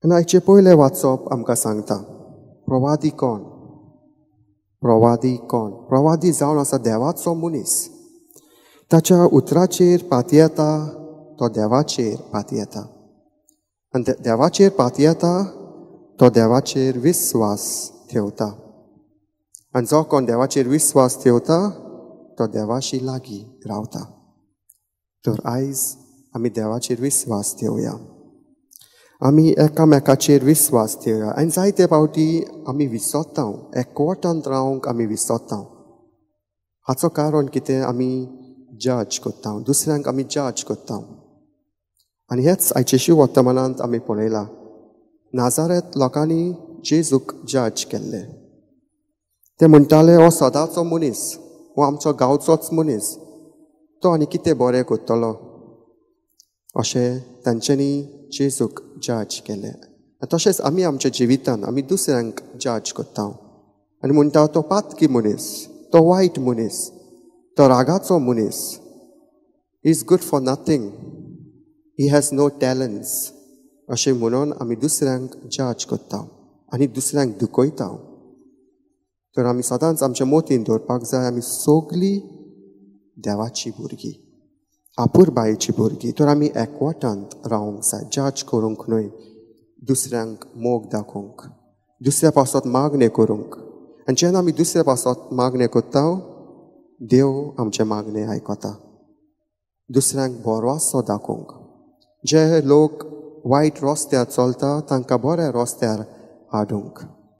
आनी आयचें पयलें वाचप आमकां सांगता प्रवादी कोण? प्रवादी कोण? प्रवादी जावन आसा देवाचो मनीस. ताच्या उतराचेर पातयेता तो देवाचेर पातयेता आनी देवाचेर पातयेता तो देवाचेर विस्वास ठेवता आनी जो कोण देवाचेर विस्वास ठेवता तो देवाशी लागीं रावता. तर आयज आमी देवाचेर विस्वास ठेवया, आमी एकामेकाचेर विस्वास ठेवया. आनी जायते फावटी आमी विसरता, एकवटांत रावंक आमी विसरता. हाचो कारण कितें? आमी जज करता, दुसऱ्यांक आमी जज करता. आनी हेच आयचे वर्तमानांत आमी पळयलां, नाजारेत लोकांनी जेजूक जज केल्ले. ते म्हणटाले हो सदांचो मनीस, हो आमचो गांवचोच मनीस, तो आनी कितें बरें करतलो अशें तांच्यांनी जेजूक जज केलें. तशेंच आमी आमच्या जिवितान आमी दुसऱ्यांक जज करता आनी म्हणटा तो पातकी मनीस, तो वायट मनीस, तो रागाचो मनीस, he is good for nothing, he has no talents अशें म्हणून आमी दुसऱ्यांक जज करता आनी दुसऱ्यांक दुखयता. तर आमी सदांच आमच्या मोतीन दवरपाक जाय आमी सगळीं देवाची भुरगीं, आपुरबायेची भुरगीं. तर आमी एकवटांत रावंक जाय, जज करूंक न्हय, दुसऱ्यांक मोग दाखोवंक, दुसऱ्या पासत मागणें करूंक. आनी जेन्ना आमी दुसऱ्या पासत मागणें करता देव आमचें मागणें आयकता. दुसऱ्यांक बरो दाखोवंक, जे लोक वायट रस्त्यार चलता तांकां बऱ्या रस्त्यार हाडूंक.